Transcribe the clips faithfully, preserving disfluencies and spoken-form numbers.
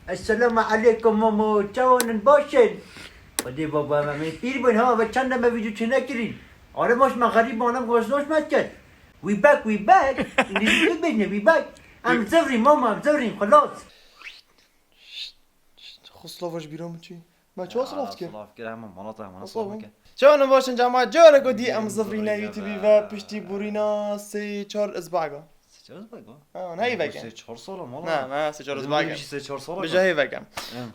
Esselamu aleykum mamo, çawanın başın? Hadi baba, me pîr bûn ha, ve çend me video çênekirîn. Are baş me xerîb, anam xweş noş me ket. We back, we back. İngilizce bêjne, we back. Em zivrîn mama, em zivrîn, xelas. Xusla vaş bîra min çi? Me çawa silav dike? Silav kir, hema mala te, hema silav dike. Çawanın başın cemaat, cara ku dî em zivrîne YouTube ve piştî burîna sê çar izbaga. Sê çar izbaga? Ha, ne heyveke. Sê çar sala mala. Na, na, sê çar izbaga. Sê çar sala. Bija heyveke.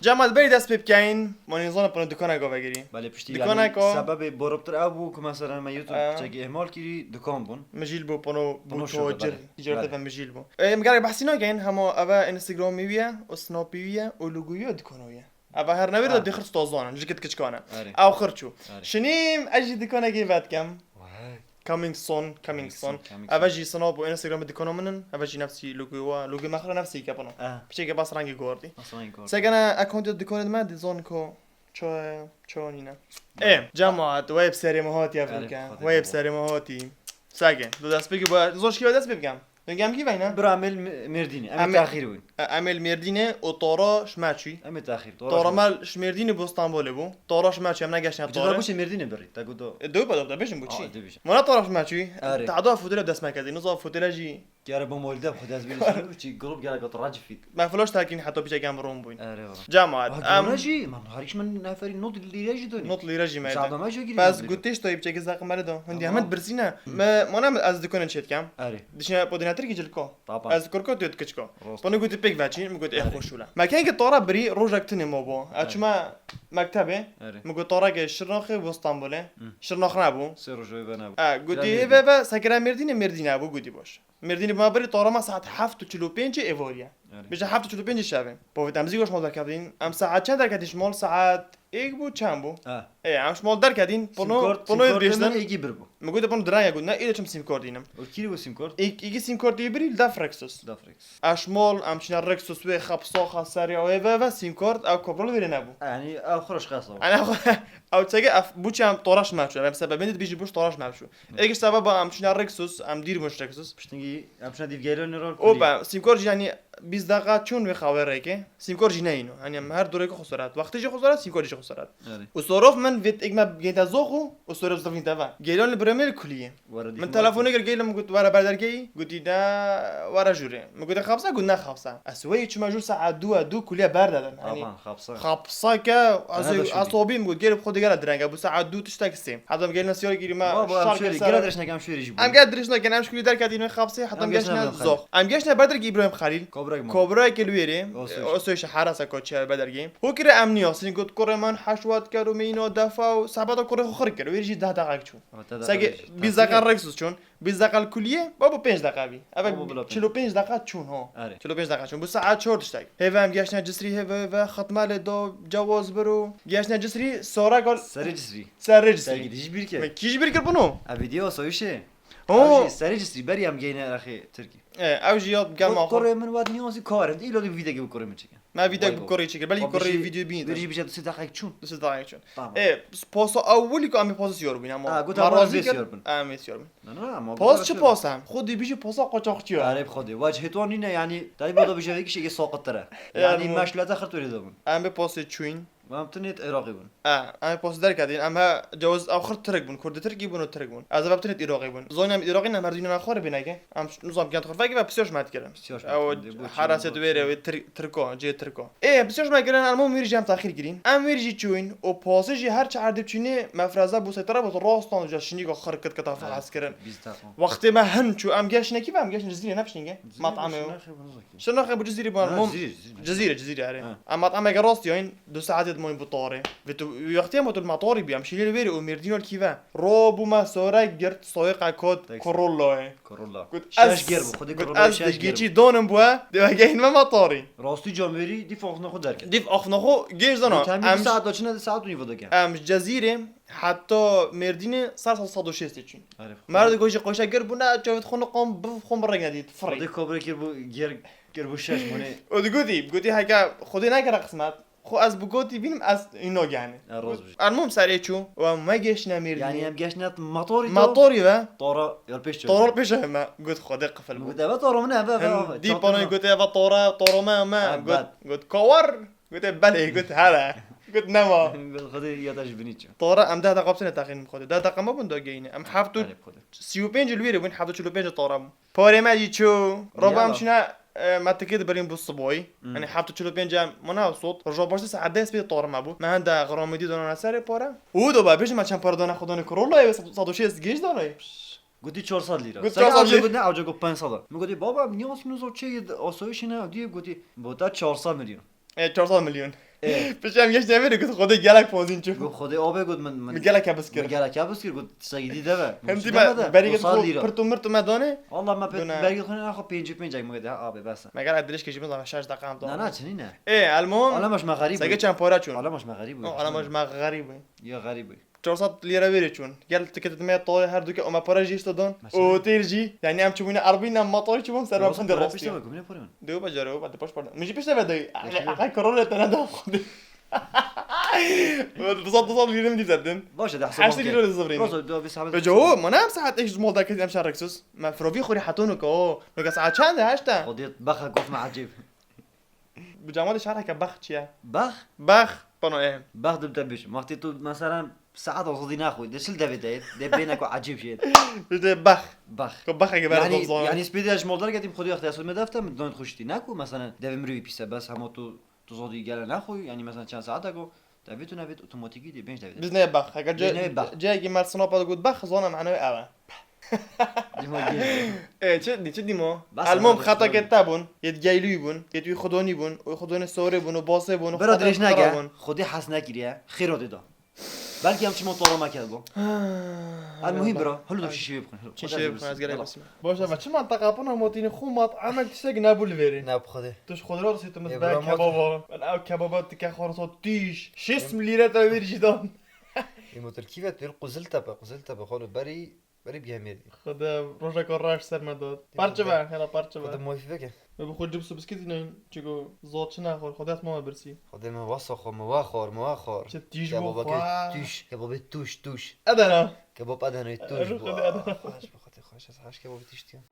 Cemaat, berî dest pê bikeyin, mani zana pano dükana gava girî. Belê piştî dükana yani ko. Sebebê borobtir ev bû ku mesela me YouTube çekî ihmal kirî, dukan bûn. Mijîl bû pano bû tacir. Ticarete ve mijîl bû. Em gerek behsî nakeyin, hema eve Instagramê wî ye, û Snapê wî ye, û logoyê dükana wî ye. Ava her newêr de dixir stozanan, ji git kiçkana. Ew xir çû. Şinîm ez jî dikanekê vetkem. Coming soon, coming soon. Ava jî Snap û Instagram dikana min in. Ava jî nefsî logoy wa, logoy me xira nefsî ke bino. Piçeke bas rengê gordî. Sekene account dikanê me dizon ko ço ço nîne. E, cemaat, wê bi serê me hatî ev ke. Wê bi serê me hatî. Sage, do destpêkî ba, zor şiva dest pê bikem. Dengê em kî veyne? Bira em ê li Mêrdînê. Em ê Em ê texîr bûn. E, em ê li Mêrdînê û Tora ji me çûyî. Em ê texîr. Tora Tora me ji Mêrdînê bû Stenbolê bû. Tora ji me çûyî, em negeştine Tora. Ji Mêrdînê birî. Te got do. E, dewî bado, te bêjim bû çi? Aa, dewî bêjim. Mona Tora ji me çûyî. Erê. Te da fotele bi dest me kedî. Niza fotele jî. Gere bo molde xwe dest bîrî çi grup gere got racifît. Me flaş tekîn heta piçek em ron bûyn. Erê, ora. Cemaat, em jî, man, her kişi min neferî not lîre jî donî. Not lîre jî me. Saada me jî girî. Bes gotêş to yê piçekî zeqim me do. Hindî hemin birsîne. Me, mona ez dikone çêtkam. Erê. Dişine podine Tirkî cilko. Taban. Ez kurko tu kiçko. Rost. Bana gotî pêk veçîn, min got ê xweş wila. Me kengî Tora birî rojek tinê me bo. Ez çûme mektebê. Erê. Min got Tora ke Şirnaxê bo Stenbolê. Şirnax nebû. Sê roj wê ve nebû. E, gotî ê ve ve sekere Mêrdînê, Mêrdîn nebû, gotî baş. Mêrdînê bi me birî Tora me saet heft û çil û pêncê êvarî ye. Erê. Bêje heft û çil û pêncê şevê. Povêt em zî goş mal derkevdîn. Em saet çend derketîn ji mal? Saet êk bû, çend bû? Ha. Ê, em ji mal derketîn, pono, pono yê bêştin. Êgî bir bû. Min gote pono direnge got, ne, ê de çim sîmkor dînim. Û kî bû sîmkor? Êk, êgî sîmkor tê birî li def Rexus. Def Rexus. Eş mal, em çine Rexus wê xepsa xeserî, ew ê ve ve sîmkor, ew kobrol vêrê nebû. Yani ew xweş xesa bû. Yani ew, ew çeke ev bû çi em Tora ji me çû. Em sebebên de dibîjî bû Tora ji me çû. Êgî sebeba em çine Rexus, em dîr bûn ji Rexus. Piştingî em çine dîv geylo nêrol. Opa, sîmkor jî yani bîst deqa çûn wê xawerêkê, sîmkor jî neyno. Hani em her durêkê xwe sorat. Wextê jî xwe sorat, sîmkor jî xwe sorat. Erê. Û sorof min vêt êk me gênte zox û, û sorof zirvînte ve. Gêlon li biremê li kuliyê. Min telefonê kir, gêlon min got, were berdergeyî, gotî de, were jûrê. Min gote xapsa, got ne xapsa. Ez weyî çima jûr saet dû e, dû kuliye berdedin. Hani, xapsa. Xapsa ke, ez, ez tobî min got, gêl bi xwe digere direnge, bû saet dû tiştek sê. Heta em gelin siyar girî me şar kir ser. Gera dirêj nekem şûrî jî bû. Em gel dirêj nekin, em ji kulî derketîn xapsê, heta em geşne zox. Em geşne berdergî Îbrahîm Xelîl. Kobrek mi? Kobrek li wêrê. O soy. O soy şehrasa koçya berdergî. Ho kire emnî ya, sîn got kurê min heşwat ker û meyno defa û sebeta kurê xwe xir kir. Wêrî jî deh deqek çû. Sege bîst deqa Rexus çûn. Bîst deqa li kuliyê, babo pênc deqa bî. Eve çil û pênc deqa çûn ho. Erê. Çil û pênc deqa çûn. Bu saet çor tiştek. Hêve em geşne Cisrî, hêve, hêve xetmale do cewaz biro. Geşne Cisrî, sora gol. Serê Cisrî. Serê Cisrî. Sergî dijî bîr kir. Me kî ji bîr kir bunu? A video soyuşê. Ho. Ew jî Serê Cisrî berî em geyne erexê Tirkî. E, ew jî ya gel ma xwe. Kurê min vat niyazî kar in. Îlo di vîdekê bi kurê min çekin. Me vîdek bi kurê çekir. Belkî kurê vîdeo bînî. Vêrî jî bije du sê deqek çûn. Du sê deqek çûn. Tamam. E, posa ewilî ku em ê posa siyor bîn ama. Ha, gote me razî kir. Em ê siyor bin. Em ê siyor bin. Na, na, ama posa çi posa? Xwe dibîjî posa qoçaxçî ya. Erê bi Xwedê. Waj hêtwan nîne yani. Dayî bada bije vekî şekê saqit tere. Yani meşlete xir tu lê dabin. Em ê posê çûyîn. Em tinêt Iraqî bûn. E, em ê pos derketîn, em he cewaz ew xir Tirk bûn, Kurdi Tirkî bûn û Tirk bûn. Ez eve tinêt Iraqî bûn. Zonî em Iraqî ne, em her dîna xwe re bîneke. Em nizam kent xwe veke ve pisyoş me dikir. Pisyoş me dikir, bu haraset wêre wê Tirk, Tirko, cê Tirko. Ê, pisyoş me kirin, em wîr jî em texîr kirîn. Em wîr jî çûyîn û posê jî her çi erdî çûnê mefreza bû setara bû rostan ja şinî go xir kit keta falas kirin. Wextê me hin çû, em geşine kî ve em geşine Cizîrê ne piştînge. Matame. Şirnaxê bu Cizîrê bû. Ha, mom-, Cizîrê, Cizîrê. Cizîrê, Cizîrê, erê. Ha. Em matame gerrast yayın, du saetê dimayîn bi tarê. Ve tu, wextê em tu matari bî, em şîlê li vêrê û Mêrdîn ol kî ve. Ro bû me sore girt, soyê qekot, Corolla ye. Corolla. Got şeş ez, ger bû, xwedê got Corolla ez şeş ger bû. Digîçî donim bû, dê ve gehîn me matari. Rastî camêrî, dîf axna xwe derket. Dîf axna xwe gêj dana. Got hemî em du saet da çine, du saet û nîv dike. Em ji Cizîrê, Heta Mêrdînê ser sed û şêst çûn. Erê. Merdê ku jî qoşa gir bûne, çavêt xwe niqam bi xwe bi reng nedît. Firî. Xwedê kobra kir bû ger, kir bû şeş bûnê. O digotî, gotî heke Xwedê nekere qismet. Xwe ez bi gotî bînim, ez îno yani. E, roz bijî. Elmom serê çû, we me geştine Mêrdînê. Yani em geştine motorî to? Motorî ve. Tora yol pêş çû. Tora pêş me. Got Xwedê qifil bû. Got eve tora min e, eve, eve, Hem eve. Dî Çatır panayê mı? Got eve tora, tora me, me. Ha, got, bet. Got kawar. Got e belê, got hele. Got nema. Got Xwedê ya te ji binî çû. Tora em deh deqa bistine teqînim Xwedê. Deh deqa me bûn da geyîne. Em heft û Erê Xwedê. sî û pêncî li wê re bûn, heft û çil û pêncî tora bûn. Parê me jî çû. Roba em Yala. Çûne, e, me tikê dibirin bû sibahî. Hmm. Yani heft û çil û pêncî em, mana sot. Roja paştê saet deh pê tora me bû. Me hende xiramîdî dana serê pare. Û do ba bêjin me çend pare dane Xwedê ne Corolla ye, sed û şêst gêj dane. Gotî çar sed lîra. Got Sen çar sed avcı lîra. Got ne, avcı got pênc sed. Min gotî baba, niye olsun o şey asayişine diye gotî. Bu da çar sed milyon. E, çar sed milyon. E. Pişt em geş devê got Xwedê gelek pozîn çû. Got Xwedê abe got min, min. Min gelek hebis kir. Min gelek hebis kir, got tiştekî dî deve. Hem dî me berî got xwe pirt û mirt û me danê. Valla me pê-, berî xwe ne xwe pêncî pêncek min gotî, ha, abe bes. Me gelek dirêj kejî min zaf şeş deqa em. Na, na, çinî ne. E, Elmon. Ala maş me xerîb bû. Sege çend para çûn. Ala maş me xerîb bû. Ala maş me xerîb bû. Ya xerîb bû. Çar sed lîre vêrê çûn. Gel tiketê me tayê her du ke û me para jî işte dan. Mesela? Û otel jî. Yani em çûbûne erbîn em matarî çûbûn ser me piştî. Piştî me gumine pare min. Dê û bacare û bade paş pardon. Min jî pişte ve dayı. Eqe korona tene da xwedê. Du sed, du sed lîre min dî zedin. Baş e, de hesaba. Heşt lîre de zivrî. Rozo do bir samet. Ve jo, mana em saet ek ji mol dakit em şarreksuz. Me firovî xurî hetono ke o. No ke saet çend e, heşt e? Xwedê bexa gof me acib. Bi cama de şereke bex çi ye? Bex? Bex, pano e. Bex dim te bêjim. Wextê tu mesela saet azadî naxwî, de çil devê de yê, de bêne ku ecêb jê. Bêjde bex. Bex. Ku bexeke ber Yani, zor. Yani spêdê ji mol derketim, xwedî wextê ez me defte, min dan xuştî. Ne ku mesela devê mirî wî pîse, bes hema tu, tu zodî gele naxwî, yani mesela çend saete ku devê tu nevê otomatîkî dê bêj devê de. Biz ne bex. Heger Biz ne bex. Ceyekî mer sinapa de got bex, zona mane ew e. Dîma gêj. E, çi dî, çi dîmo? Bas, Elmom bas, xeta bas. Ke te bûn, yê digeylûyî bûn, yê tu xudonî bûn, û xudonê sorê bûn, û basê bûn, û Bira xeta dirêj xera neke, bûn. Xwedê hes nekiriye, xêro dê da. Belkî em çima tara me ked bû. Ha, El muhîm bak. Bira, hulu da Ay. Şişê bixin, hulu. Çi Xwedê şişê razî bixin, ez bî. Gelek Yala. Bismillah. Baş e, me çima teqapin hemotînî xwe mat, emek tiştek nebû li vêrê. Ne bi Xwedê. Tu ji Xwedê razî tu Ê, min ber bira, kebaba. Mat. Ben ev kebaba dike xorsa tîş. Şêst lîre te vêr jî dan. Ê, motor kî ve tu Quziltepe, Quziltepe, xalo berî Berî bihemê dî. Xwedê rojeka reş ser me dot. Dî Parçe xwedê. Be, hela parçe be. Xwedê muafî veke. Me bi xwe cips û biskîtî neyîn, çiko zot çi nexwar, xwedê ez mama birsî. Xwedê me wasa xwe, me wa xwar, me wa xwar. Çi tîj bû Kebabeke xwe. Tûş, kebabê tûş, tûş. Edena. Kebab Edena, tûş Ero bû. Xwedê Edena. Ah, xweş be, xwedê xweş, ez heş kebabê tîj diya.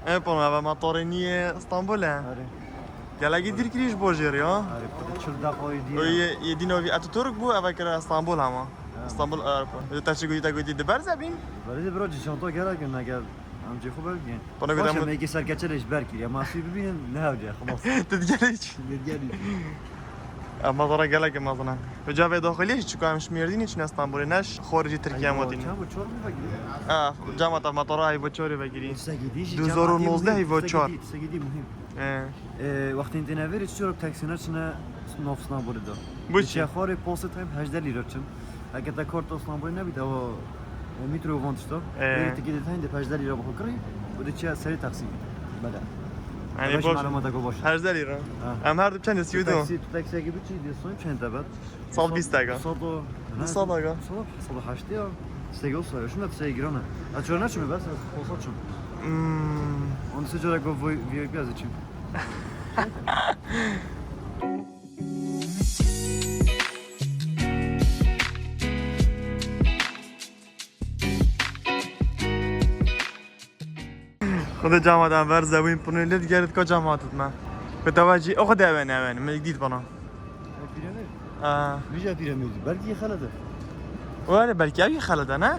Ev pano, eve matorê nî yê Stenbolê. Erê. Gelekî dîr kirî ji bo jêr ya. Erê, xwedê çil deqayî dî O ye. Yê, yê dîno vî Ataturk bû, eve kire Stenbol hema. Ha. Stenbol Airport. Te çi gotî, te gotî di berze bîn? Berê de bira cî çanta gerek e, neger em cî xwe bergên. Bana Baş göre e, me yekê serkeçe lê ji ber kiriye. Ma sî bibînin, ne hewce, xelas. Tu digerî çi? Digerî. Ev mezara gelek e mezin e. Ve cavê daxilî jî çiko em ji Mêrdînê çine Stenbolê, ne ji xorî jî Tirkiye Heyva, matîne. Çawa çor mu vekirî? Ha, cama te matara heyva çorê vekirî. Tiştekî dî jî Du hezar û nozdeh cemaetî heyva çor. Tiştekî dî, tiştekî dî muhîm. Ee. Ee, wextên têne vêrê çi çorok taksîne çine nav Stenbolê de. Bu çi? Çiye xorê postê tayb hejdeh lîra çin. Heke te karta Stenbolê nebî, te wa, e, metro van tişta. Ee. Vêrê tikê de tayên de hejdeh lîra bixwe kirî. Û de çiye serê taksî. Bede. Yani Baş baş. Malumata ku baş. Hejdeh lîra. Ha. Em her du çend sî û du. Taksî, taksiyekî biçî de son çend debet? Sal bîst dega. Sal du. Du sal dega. Sal, sal heştê ya. Sege olsa, şuna sege girana. Açıyor ne çimi bes? Olsa çim. Hmm. Onu sıcak o V I P yazı çim. Xwedê cama de ver zewîn pûnê lê digerit ka cama tut me. Bi te ve jî o xwedê ewen ewen. Min dît bana. Aa. Vîja pîremîdî. Belkî xelete. Were belkî ev xelete ne?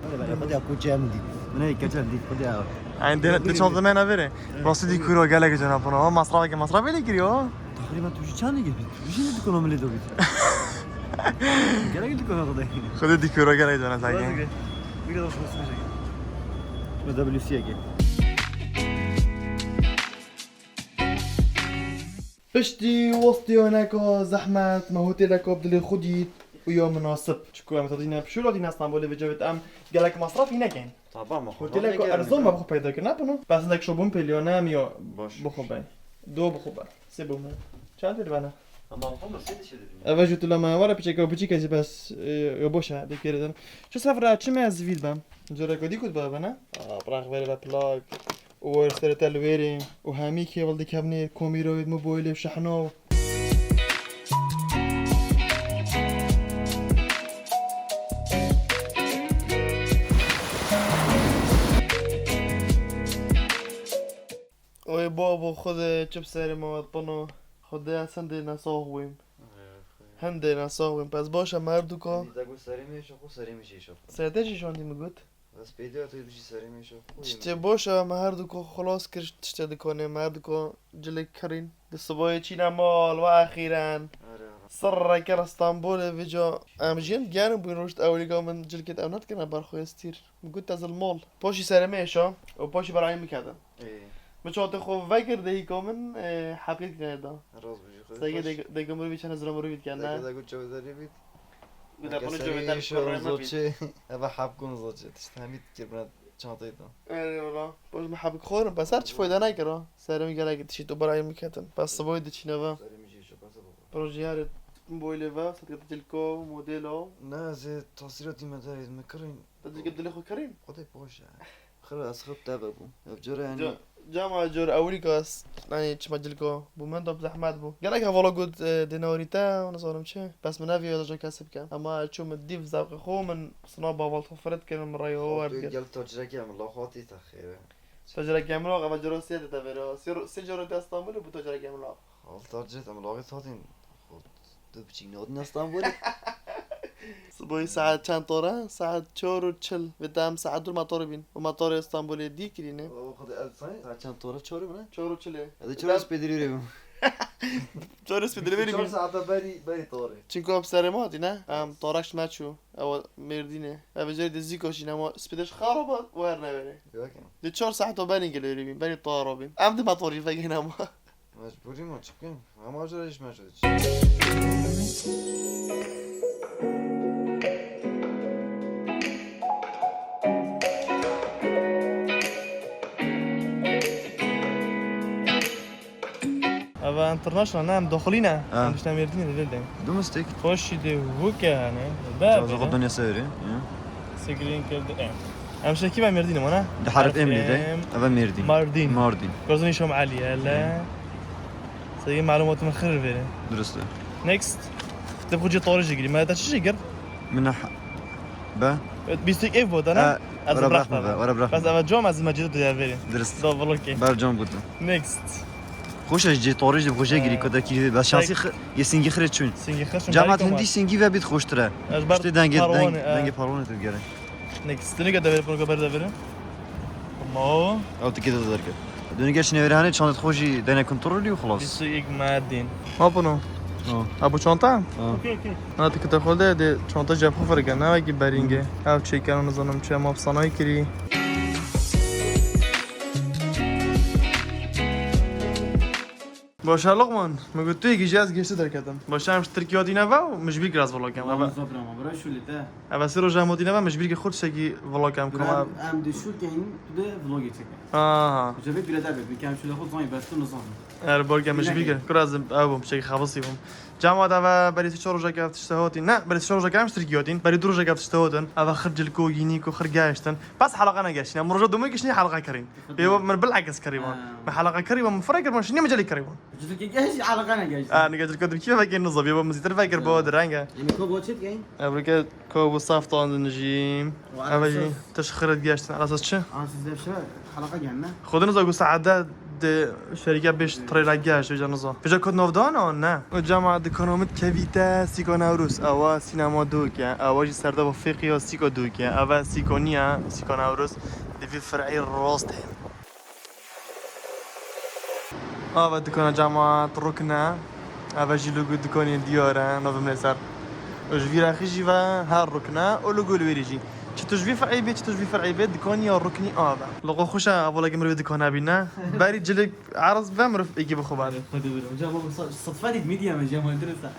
Were belkî xwedê koçe min dît. Min ê keçe dît xwedê. Ay de de çanta me navere. Rastî dî kuro gelek cana pûna. Ama masrafeke masraf lê kiriyo. Teqrîben tu jî çandê girî? Tu jî ne dikona min lê dobît. Gelek dikona xwedê. Xwedê dikora gelek cana sage. Biraz fazla. Biraz fazla. Şuna W C yekê. Piştî westiyoneka zehmet, me hoteleka bi dilê xwe dît û ya minasib. Çiko em tadîne pişûla dîne Stenbolê vê cevê em gelek masrafî nekin. Taban, ma xwe Hoteleka erzan me bi xwe peyda kir, ne pino? Bes hindek şo bûn pêliyane em ya Baş. Bi xwe ben. Do bi xwe ben. Sê bûn me. Çend lîr bene? Ama Muhammed, sen de şey dedin ya. Eve jû tu lama wara piçeka û piçîka jî bes, e, yo boş e, dê kêrê din. Şu sefra çi me ez vîr bem? Coreka dî kut bebe ne? Aa, bırak vere ve plak. Û wer serê te li wêrê. Û hemî kêwil dikevnê, komîroyê, moboyilê, şehno. Oy babo, xwedê çi bi serê me ve dipino. Xwedê ez hindê nesax bûyim. Hindê nesax bûyim. Pes baş e, me her du ka. Hindî te got serê min êşo xwe, serê min jî êşo xwe. Serê te jî şandî min got. Ez pêdî ya tu dibêjî serê min êşo xwe. Çi boş e, me her du ka xilas kir tiştê dikanê, me her du ka cilik kirîn. Di sibayê çîne mal ve exîren. Are, are. Sirreke li Stenbolê vêca em jî em digerin bûyn roj ewilîka min cilkê ew nedikirine ber xwe stîr. Min got ez li mal. Paşî serê min êşa û paşî berayê min ketin. Ê. Min çantê xwe vekir dehîka min, e, hepkê dikine da. Rast bû jî xwe. Sege dek-, deka mirovî çend hezra mirovî diken, ne? Deka, deka çewe zerê bît. Gu deka deka bunu serê çewe der êşa kurê me bît. Zoçê, eve hepkûn zoçê. Tişt hemî dikir bine çantê da. Erê wala. Paş min hepik xwarin, bes her çi fayda nekir ha. Serê min gelek dişît û berayê min ketin. Bes sibayê diçîne ve. Serê min jî şo, bes baba. Projeyarê boylê ve, sedkete cilko, modelo. Ne, ez ê tasîratî me derê min kirîn. Te cilkê dilê xwe kirîn? Xwedê poş e. Xira ez xwe teve bûm. Ev cara yani. Ca-, cama cor ewilîka ez, yani çima cilko bû min da zehmet bû. Gelek hevala got, e, dê newarî te, nizanim çi. Bes min neviya da kesib ke. Ama çû min dîv zevqê xwe, min sina baval xwe firet kirin, min rayê xwe wer dikin. Gel tacirekî em la xwatî te xêre. Tacirekî em la, eva cara sê de te vêre. Sê ro-, sê cara te Stenbolê bû tacirekî em la. Xalta cêt em lawê satin. Xo, tu biçîk nodin Stenbolê. Siboyî saet çend tora? Saet çor û çil. Vê dem saet dur matorê bîn. Û matorê Stenbolê dî kirîne. O xo de el say, saet çend tora? Çor û ne? Çor û çilê. Ez çor û spêdirî bim. Çor û spêdirî bim. Çor saeta berî, berî torê. Çinko em serê ma dîne. Em torak ji me çû. Ew Mêrdînê. Ev jê de zî koşîn ama spêdê ji xaraba wer nevere. Yok ya. Di çor saet o berî gelê bîn. Berî taro bîn. Em di matorî vegên ama. Mecbûrî ma çi bikin? Ama jê re iş mecbûr. Eva international ne, em daxilî ne. Ha. Em işte Mêrdînê de vê de. Domestik. Xweşî de wike yani. Be. Çazo be. Xwe dunya seyri. Screen kirdi. Em şekî ve Mêrdînê ma ne? Di herf em lê de. Eva Mêrdîn. Mardîn. Mardîn. Gozun işom Ali hele. Seyî malumatım xir verin. Dürüst. Next. De bu cê tarih jigiri. Ma da çi jigir? Min ha-, be? Bîst û yek ev bu da ne? Ha, ez ora bırakma be, ora bırakma. Bes eva cam ez mecid diye verin. Dürüst. Da vlog ki. Ber cam budu. Next. Xoş ez cê tarih de xoşe giri, ku da ki be şansî yê singî xire çûn. Singî xire çûn. Camat hindi singî ve bit xoştire. İşte denge, denge parwane tu gere. Next. Dönük de verin, bunu kadar da verin. Tamam. Ew tikê de derket. Dûnî geç nêverî hanê çandê xwe jî dene kontrolî û xilas. Bîst û yek Mardin. Ma bunu? Ha. Ha, bu çanta? Ha. Okey, okey. Ha, tikê te xwe de, de çanta cep xwe firike, ne wekî berîngê. Ew çêken û nizanim çi, em hapsanayî kirî. Başa Lokman, min got tu yekî jî ez geşte derketim. Başa em ji Tirkiye hatîne ve û min ji bîr kir ez vlog kem. Eve. Zobra ma, bira şûlê te. Eve sê roja em hatîne ve, min ji bîr kir xurt şekî vlog kem. Bira, em dê şûl keyin, tu dê vlogê çeke. Aha. Ji vê bîre te bê, min kem şûlê xwe zanî, bes tu nizanim. Er, bol kem min ji bîr kir. Kur ez ew bûm, şekî xebisî bûm. Cama de ve berî sê çar rojek ev tişte hatîn. Ne, berî sê çar rojek em ji Tirkiye hatîn. Berî du rojek ev tişte hatin. Eve xir cilko, yînîko, xir geştin. Bes helaqa negeştin. Em roja domê kişnî helaqa kirîn. Ê, min bilakis kirî wan. Ha. Min helaqa kirî wan, min firê kir wan, şinî min celî kirî wan. Cilkê geş helaqa negeşt. Ha, nige cilka tu kî vekir nizam, ê, min zîtir vekir bo direng e. Em ko bo çi dikeyin? Ev rike ko bo saf tan din jî. Eve jî tiş xiret geştin. Ala esas çi? Ala esas dev şe helaqa gel ne? Xwedin niza ku saet de di şerîke beş treyla geşt, vêca niza. Vêca kot navdan an ne? O cama dikana min kevîte Sîka Newroz. Ewa sînema dûk e. Ewa jî serde bo fêqî ya Sîka dûk e. Eve Sîka niye, Sîka Newroz. Di vî fir'î rast hê. Ava dikana cemaat rukne. Ava jî logo dikanê diyar e, navê min ê ser. Û ji vî rexî jî ve her rukne û logo li wêrî jî. Çi tu ji vî fer'î bê, çi tu ji vî fer'î bê, dikanî ya ruknî ava. Logo xweş e, ava lagê min vê dikan hebî ne. Berî cilik erz be mirov êkî bixwe ber. Xwedê bir. Hocam bu sa-, sıdfet dît medya me cemaat dirsa.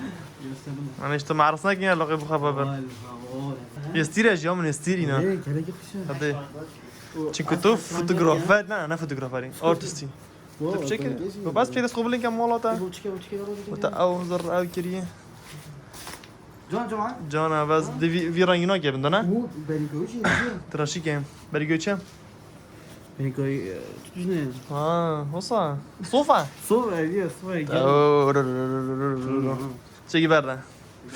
Gösterdim. Yanî işte me erz nekî ya logo bixwe ber. Vay, vay, vay. Yestîre jî, ya min yestîrî ne. Ee, kelekî xweş e. Hadi. Çunku tu fotografer, ne, ne fotograferî, artistî. Tu piçek, tu bas piçek dest qubulin ke mola te. Bu çike, bu çike, bu çike. Wata ew zir ew kiriye. Can, can. Cana bes di vî, vî rengî nakevin de ne? Bu berî göçü. Tiraşî ke. Berî göçe. Berî göçü, e, tutmuş ne? Ha, hosa. Sofa. Sofa, ev ya, sofa, gel. Oo, ro, ro, ro. Çekî berde.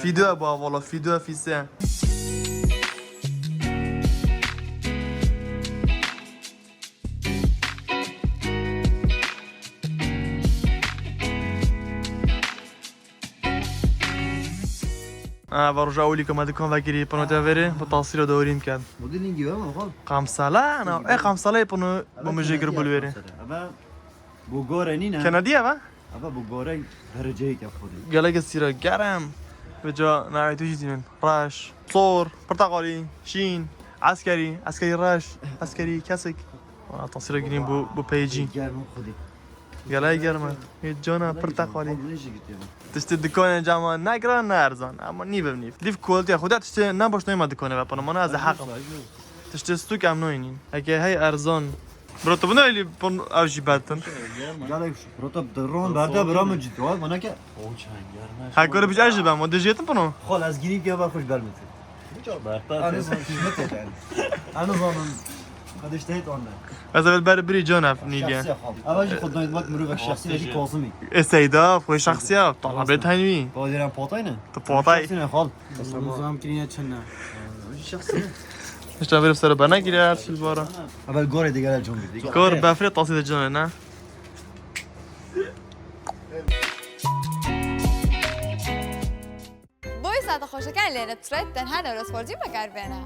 Fîdû e bu, valla fîdû e, fîse. Ha, va roja ewilî ku me dikan vekirî, pano te verê, bi tasîra dewrî dikin. Modelîngî ve mi xal? Qamsala, na, e, qamsala pano bo min jê kir bul verê. Eve bu gore nîne. Kenedî eve? Eve bu gore dereceyê ke xwedî. Gelek sîra germ. Ve ca navê tu jî dînin. Reş, sor, porteqalî, şîn, eskerî, eskerî reş, eskerî kesik. Wa, tasîra girîn bu, bu peycî. Germ xwedî. Gelek germ e. Ê cana porteqalî. Tiştê dikanê cama ne giran ne erzan. Ama nîv ev nîv. Dîv kualîtiya xwe de tiştê ne boş neyma dikanê ve pano. Mana ez heqim. Tiştê stûk em noynîn. Heke hey erzan. Bro, tu bine elî pon ev jî betin. Gelek şu. Bro, tu ron berde bira min ciddi. Bak bana ke. Her kore biç ev jî ben. O de jetin pano. Xol ez girîn ke ber xwe ji ber min. Berta. Anı zon hizmet eden. Anı zonun. Hadi işte hit onda. Ez evvel ber birî can ev nîdiye. Şahsiye xol. Ama jî xod dayt bak mürüvek şahsiye jî kozumi. E seyda, xwe şahsiye. Tamam, bet hanî. Baba diren potay ne? Tu potay. Şahsiye xol. Zam kirine çinne. Şahsiye. İşte bir sürü bana girer, siz bara. Evvel gore de gelen can bir. Gor befre tası de canı ne? بۆی ساتە خۆشەکان لێرە بچڕێت تەنها نەورۆز فۆر جی بەکاربێنە.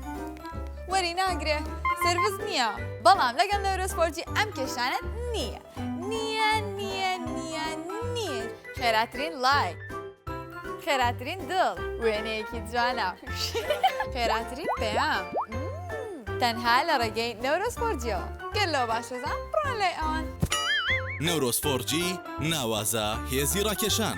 وەری ناگرێ، سێرڤیس نییە. بەڵام لەگەڵ نەورۆز فۆر جی ئەم کێشانەت نییە. نییە، نییە، نییە، نییە. خێراترین لایک. خێراترین دڵ. وێنەیەکی جوانە. خێراترین پەیام. مم. تەنها لە ڕێگەی نەورۆز فۆر جیەوە. گەلۆ باشەزان بڕۆن لای ئەوان. نەورۆز فۆر جی، ناوازە هێزی ڕاکێشان.